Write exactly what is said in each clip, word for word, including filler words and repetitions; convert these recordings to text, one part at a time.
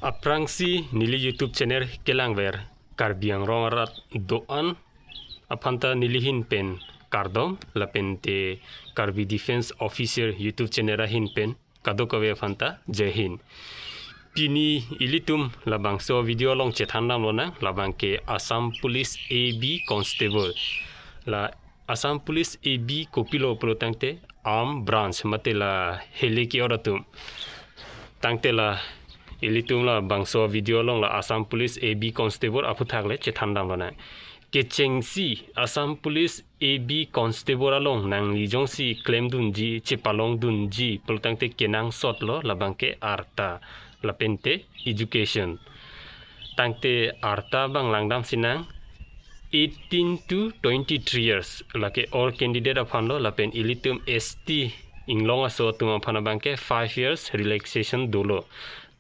Aphrangsi neli YouTube channel kelangver Karbi Anglong arat do-an aphanta neli ahin pen kardom lapente Karbi Defence Officer YouTube channel ahin pen kadokave aphanta Jai Hind. Pini ilitum labangso video along chethan damlonang, labangke Assam Police A B Constable. La Assam Police A B kopilo pulotangte arm branch mate la hele ke-ot atum. Tangte la ilitum labangso video along la Assam Police A B Constable aphuthak le chethan damlonang. Kechengsi Assam Police A B Constable along nangli jongsi klemdunji, chepalongdunji pulotangte kenangsotlo labangke arta lapente education. Tangte arta abang langdamsinang, eighteen to twenty-three years, lake all candidate aphanlo, lapen ilitum S T inglong aso atum aphan abangke five years relaxation dolo.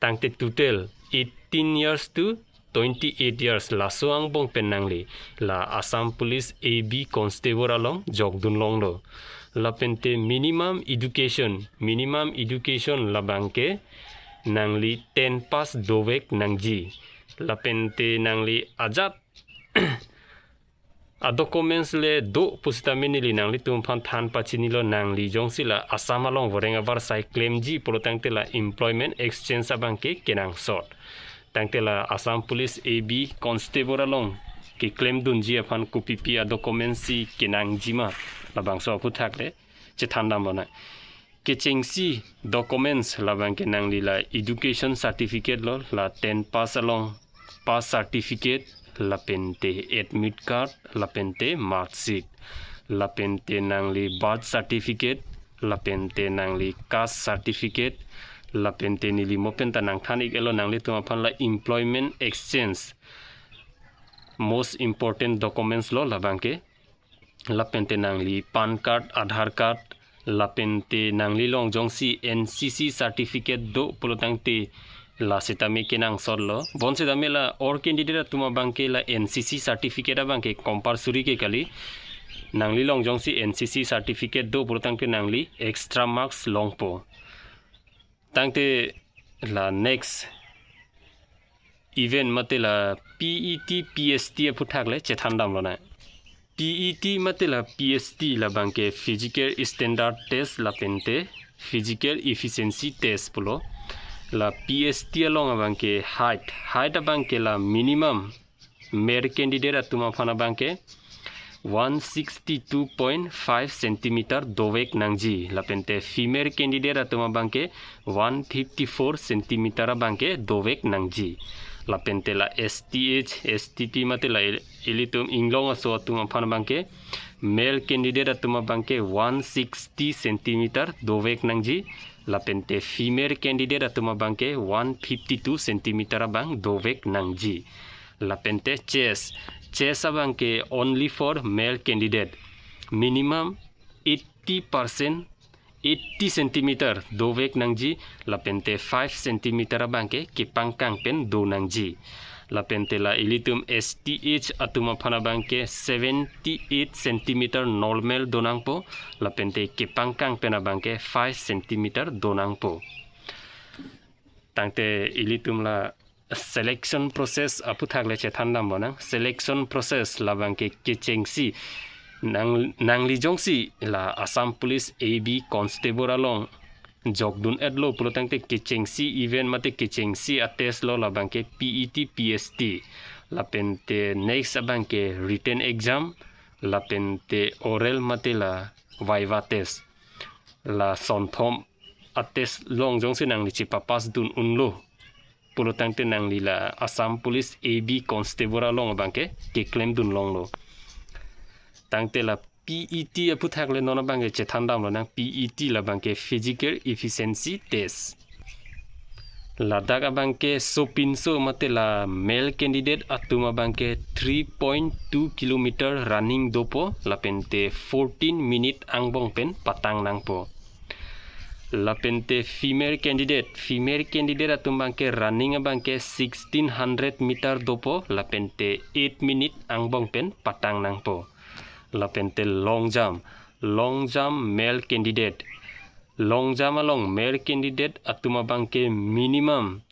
Tangte total eighteen years to twenty-eight years laso angbong pen nangli la Assam Police A B Constable along jokdun longlo. Lapente minimum education, minimum education labangke nangli ten pass dovek nangji. Lapente nangli ajat a-documents le do pusitame neli nanglitum aphan than pachinilo, nangli jongsi la Assam along voreng avarsai klemji pulotangte la employment exchange abangke kenangsot. Tangte la Assam Police A B Constable along keklemdunji aphan kopipi a-documents si kenangjima, labangso aphuthak le chethan damlonang. Kechengsi documents labangke nangli la education certificate lo, la ten pass along pass certificate, lapente admit card, lapente mark sheet, lapente nangli birth certificate, lapente nangli caste certificate, lapente neli mo penta nangthan ik-etlo nanglitum aphan, la employment exchange most important documents lo labangke. Lapente nangli PAN card, Aadhaar card, lapente nangli along jongsi N C C certificate do pulotangte la sitame kenangsotlo. Bonsitame la all candidate atum abangke la N C C certificate abangke compulsory ke kali. Nangli along jongsi N C C certificate do pulotangte nangli extra marks longpo. Tangte la next event mate la P E T, P S T aphuthak le chethan damlonang. P E T mate la P S T labangke physical standard test lapente physical efficiency test pulo. La P S T along abangke height, height abangke la minimum male candidate atum aphan abangke one sixty-two point five centimeter dovek nangji, lapente female candidate atum abangke one fifty-four centimeter abangke dovek nangji. Lapente la S T H, S T T mate la il-, ilitum inglong aso atum aphan abangke male candidate atum abangke one sixty centimeter dovek nangji, lapente female candidate atum abangke one fifty-two centimeter abang dovek nangji. Lapente chest, chest abangke only for male candidate, minimum eighty percent, eighty centimeter dovek nangji, lapente five centimeter abangke kepangkang pen do nangji. Lapente la ilitum S T H atum aphan abangke seventy-eight centimeter normal do nangpo, lapente kepangkang pen abangke five centimeter do nangpo. Tangte ilitum la selection process aphuthak le chethan damlonang. Selection process labangke kechengsi nang, nangli jongsi la Assam Police A B Constable along jokdun-etlo pulotangte kechengsi event mate kechengsi a-test lo, labangke P E T, P S T. Lapente next abangke written exam, lapente oral mate la viva test. La sonthom a-test along jongsi nangli chepapass dun unlo pulotangte nangli la Assam Police A B Constable along abangke keklemdun longlo. Tangte la P E T aphuthak le non abangke chethan damlonang. P E T labangke physical efficiency test. Ladak abangke sopinso mate la male candidate atum abangke three point two kilometer running dopo, lapente fourteen minute angbong pen patang nangpo. Lapente female candidate, female candidate atum abangke running abangke sixteen hundred meter dopo, lapente eight minute angbong pen patang nangpo. Lapente long jump, long jump male candidate, long jump along male candidate atum abangke minimum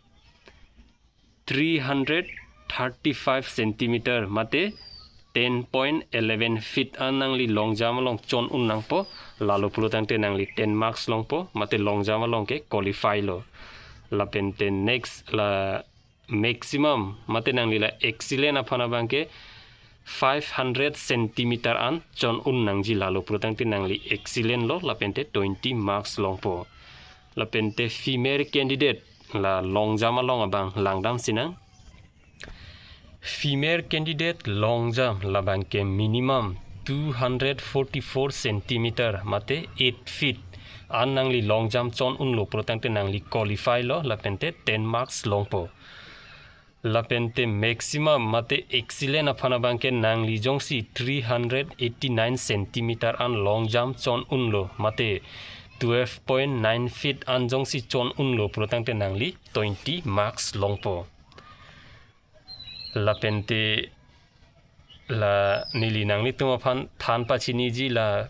three hundred thirty-five centimeter mate ten point eleven feet an nangli long jump along chon un nangpo, lalo pulo tangte nangli ten marks longpo, mate long jump along ke qualify lo. Lapente next la maximum, mate nangli la excellent aphan abang ke five hundred centimeter an chon un nangji, lalo pulo tangte nangli excellent lo, lapente twenty marks longpo. Lapente female candidate la long jump along abang langdam sinang. Female candidate long jump labang ke minimum two hundred forty-four centimeter mate eight feet an nangli long jump chon unlo pulo tangte nangli qualify lo, lapente ten marks longpo. Lapente maximum mate excellent aphan abang ke nangli jongsi three hundred eighty-nine centimeter an long jump chon unlo mate twelve point nine feet an jongsi chon unlo pulo tangte nangli twenty marks longpo. Lapente la neli nanglitum aphan than pachiniji la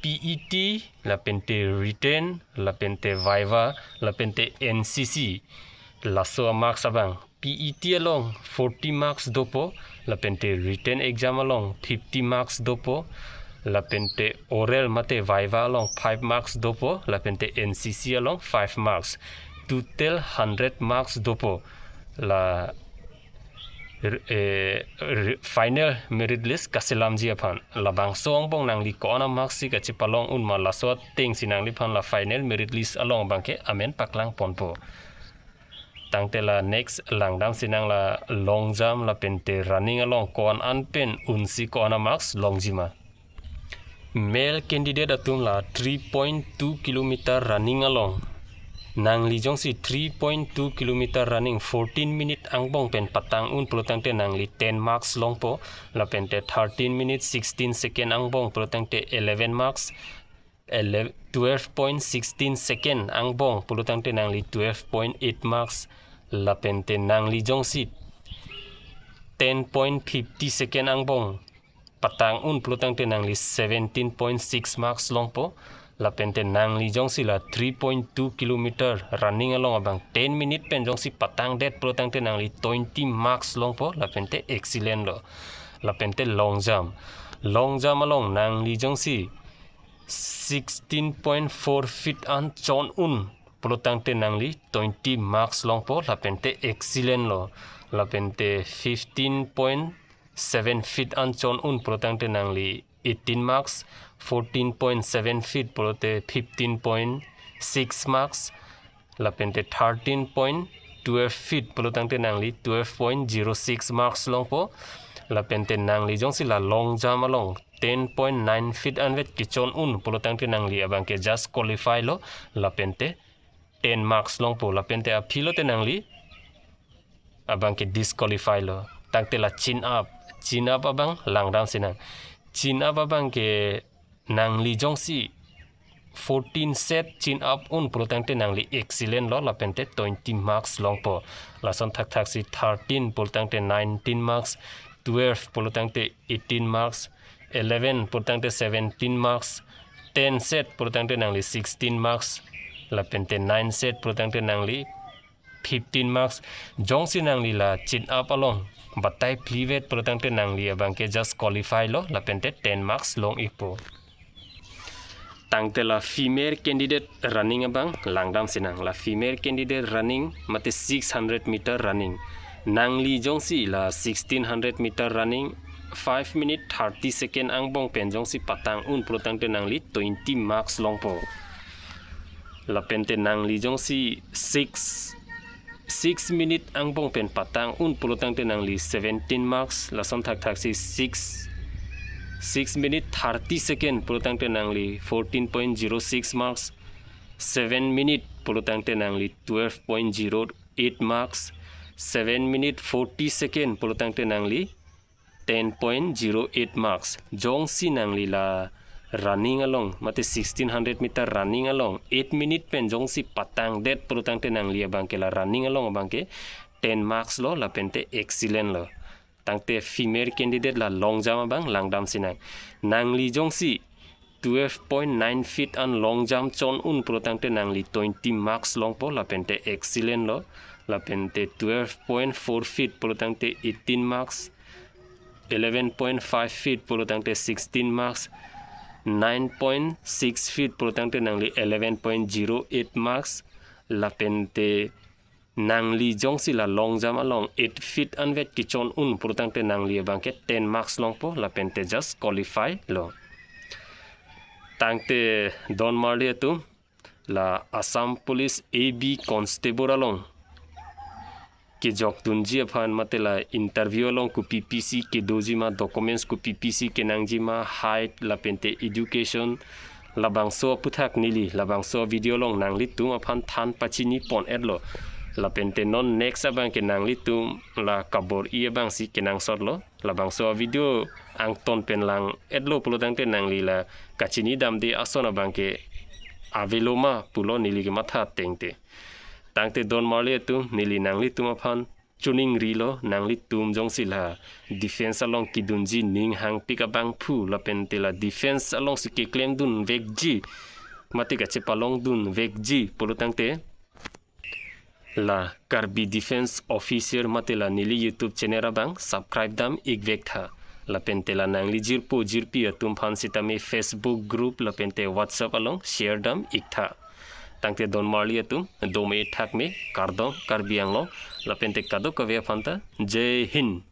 P E T, lapente written, lapente viva, lapente N C C. Laso a marks abang P E T along forty marks dopo, lapente written exam along fifty marks dopo, lapente oral mate viva along five marks dopo, lapente N C C along five marks. Total hundred marks dopo. La r- eh, r- final merit list kaselamji aphan. Labangso angbong nangli ko-an a marks si kachepalong un ma, laso atengsi nangliphan la final merit list along abang ke amen paklang ponpo. Tangte la next langdam sinang la long jump lapente running along ko-an an pen unsi ko-an a marks longji ma. Male candidate atum la three point two kilometer running along. Nangli jongsi three point two kilometer running fourteen minute angbong pen patang un pulo tangte nangli ten marks longpo, lapente thirteen minute sixteen second angbong pulo tangte eleven marks, ele- twelve point sixteen second angbong pulo tangte nangli twelve point eight marks, lapente nangli jongsi ten point fifty second angbong patang un pulo tangte nangli seventeen point six marks longpo. Lapente nangli jongsi la three point two kilometer running along abang ten minute pen jongsi patangdet pulo tangte nangli twenty marks longpo, lapente excellent lo. Lapente long jump. Long jump along nangli jongsi sixteen point four feet an chon un pulo tangte nangli twenty marks longpo, lapente excellent lo. Lapente fifteen point seven feet an chon un pulo tangte nangli eighteen marks, fourteen point seven feet pulote fifteen point six marks, lapente thirteen point twelve feet pulo tangte nangli twelve point zero six marks longpo. Lapente nangli jongsi la long jump along ten point nine feet anvet kechon un pulo tangte nangli abang ke just qualify lo, lapente ten marks longpo, lapente aphi lote nangli abang ke disqualify lo. Tangte la chin up, chin up abang langdam sinang. Chin up abang ke nangli jongsi fourteen set chin up un pulo tangte nangli excellent lo, lapente twenty marks longpo. Lason thakthaksi thirteen pulo tangte nineteen marks, twelve pulo tangte eighteen marks, eleven pulo tangte seventeen marks, ten set pulo tangte nangli sixteen marks, lapente nine set pulo tangte nangli fifteen marks. Jongsi nangli la chin up along batai phlivet pulo tangte nangli abang ke just qualify lo, lapente ten marks long-ikpo. Tangte la female candidate running abang langdam sinang. La female candidate running mate six hundred meter running. Nangli jongsi la sixteen hundred meter running five minute thirty second angbong pen jongsi patang un pulo tangte nangli twenty marks longpo. Lapente nangli jongsi six six minute angbong pen patang un pulo tangte nangli seventeen marks, lason thakthaksi six six minute thirty second pulo tangte nangli fourteen point zero six marks, seven minute pulo tangte nangli twelve point zero eight marks, seven minute forty second pulo tangte nangli ten point zero eight marks. Jongsi nangli la running along mate sixteen hundred meter running along eight minute pen jongsi patangdet pulo tangte nangli abang ke la running along abang ke ten marks lo, lapente excellent lo. Tangte female candidate la long jump abang langdam sinang. Nangli jongsi twelve point nine feet an long jump chon un pulo tangte nangli twenty marks longpo, lapente excellent lo. lapente twelve point four feet pulo tangte eighteen marks, eleven point five feet pulo tangte sixteen marks, nine point six feet pulo tangte nangli eleven point zero eight marks, lapente nangli jongsi la long jump along eight feet anvet kechon un pulo tangte nangli abangke ten marks longpo, lapente just qualify lo. Tangte don marli atum, la Assam Police A B Constable along kejokdunji aphan mate la interview along kopi pisi kedoji ma, documents kopi pisi kenangji ma, height lapente education, labangso aputhak neli labangso video along nanglitum aphan than pachini pon-etlo. Lapente non next abangke nanglitum la kabor-i abangsi kenangsotlo. Labangso video angton pen lang-etlo pulo tangte nangli la kachini damde ason abangke avelo ma pulo neli kematha tangte. Tangte don marli atum, neli nanglitum aphan choningrilo, nanglitum jongsi la defense along kedunji ning hangpik abangphu lapente la defense alongsi keklem dunvekji mate kachepalong dunvekji pulo tangte la Karbi Defense Officer mate la neli YouTube channel abang subscribe dam-ik vektha. Lapente la nangli jirpo jirpi atum aphan sitame Facebook group lapente WhatsApp along share dam-iktha. Tangte don marli atum, dome thakme, kardom Karbi Anglong, lapente kadokave aphanta, Jai Hind.